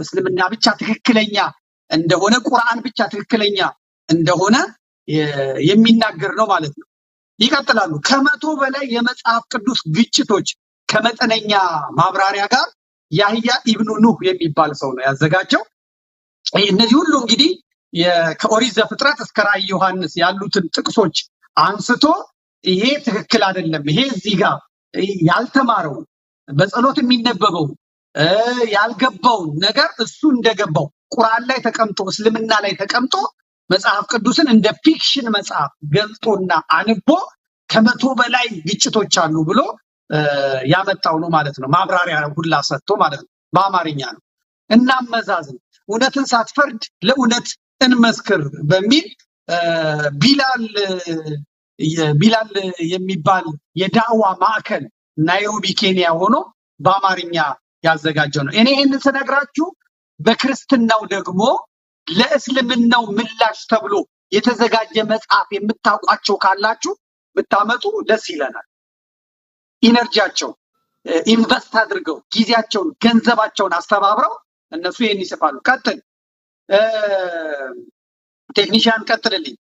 እስልምና ብቻ ትክክለኛ እንደሆነ፣ ቁርአን ብቻ ትክክለኛ እንደሆነ የሚናገር ነው ማለት ነው። ይቀጥላሉ። 100 በላይ የመጽሐፍ ቅዱስ ግጭቶች ከመጠነኛ ማብራሪያ ጋር ያህያ ኢብኑ ኑህ የሚባል ሰው ነው ያዘጋጀው። እነዚህ ሁሉ እንግዲህ ከኦሪት ዘፍጥረት እስከ ራእይ ዮሐንስ ያሉትን ጥቅሶች አንስቶ ይሄ ትክክል አይደለም፣ ይሄ እዚህ ጋር ያልተማረው፣ በጸሎት የሚነበበው ያልገባውን ነገር እሱ እንደገባው ቁርአን ላይ ተቀምጦ፣ እስልምና ላይ ተቀምጦ መጽሐፍ ቅዱስን እንደ fiction መጽሐፍ ገልጦና አንቦ 100 በላይ ግጭቶች አሉ ብሎ ያመጣው ነው ማለት ነው። ማብራሪያ ሁላ ሰጥቶ ማለት ነው። በአማርኛ ነው። እናመዛዝን፣ እውነትን ሳትፈርድ ለእውነት እንመስክር በሚል ቢላል ቢላል የሚባል የዳዋ ማዕከል ናይሮቢ ኬንያ ሆኖ በአማርኛ ያዘጋጀው ነው። እኔ ይህንን ስነግራችሁ በክርስትናው ደግሞ ለእስልምናው ምላሽ ተብሎ የተዘጋጀ መጽሐፍ የምታውቋቸው ካላችሁ ብታመጡ ደስ ይለናል። Energy ያቸው invest አድርገው፣ ጊዜያቸውን ገንዘባቸውን አስተባብረው እነሱ ይህን ይጽፋሉ። ቀጥል ቴክኒሽያን፣ ቀጥልልኝ።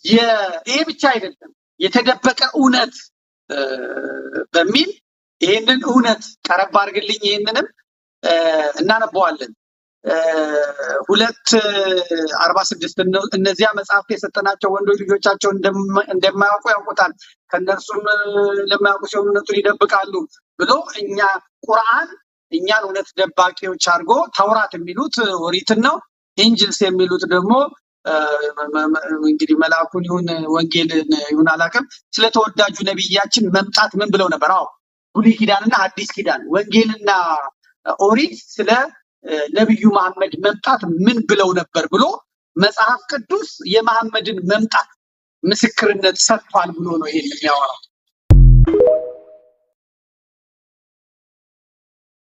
ይሄ ብቻ አይደለም፣ የተደበቀ እውነት በሚል ይሄንን እውነት ቀረብ አድርግልኝ። ይሄንንም እናነበዋለን። 2:46፣ እነዚያ መጽሐፍት የሰጠናቸው ወንዶች ልጆቻቸው እንደማያውቁ ያውቁታል፣ ከእነርሱም ለማያውቁ ሲሆን እውነቱን ይደብቃሉ ብሎ እኛ ቁርአን እኛን እውነት ደባቂዎች አድርጎ፣ ተውራት የሚሉት ኦሪትን ነው። Injils የሚሉት ደግሞ እንግዲህ መልአኩን ይሁን ወንጌልን ይሁን አላውቅም። ስለ ተወዳጁ ነቢያችን መምጣት ምን ብለው ነበር? አዎ፣ ብሉይ ኪዳንና አዲስ ኪዳን፣ ወንጌልና ኦሪት ስለ ነቢዩ መሐመድ መምጣት ምን ብለው ነበር ብሎ መጽሐፍ ቅዱስ የመሐመድን መምጣት ምስክርነት ሰጥቷል ብሎ ነው ይሄን የሚያወራው።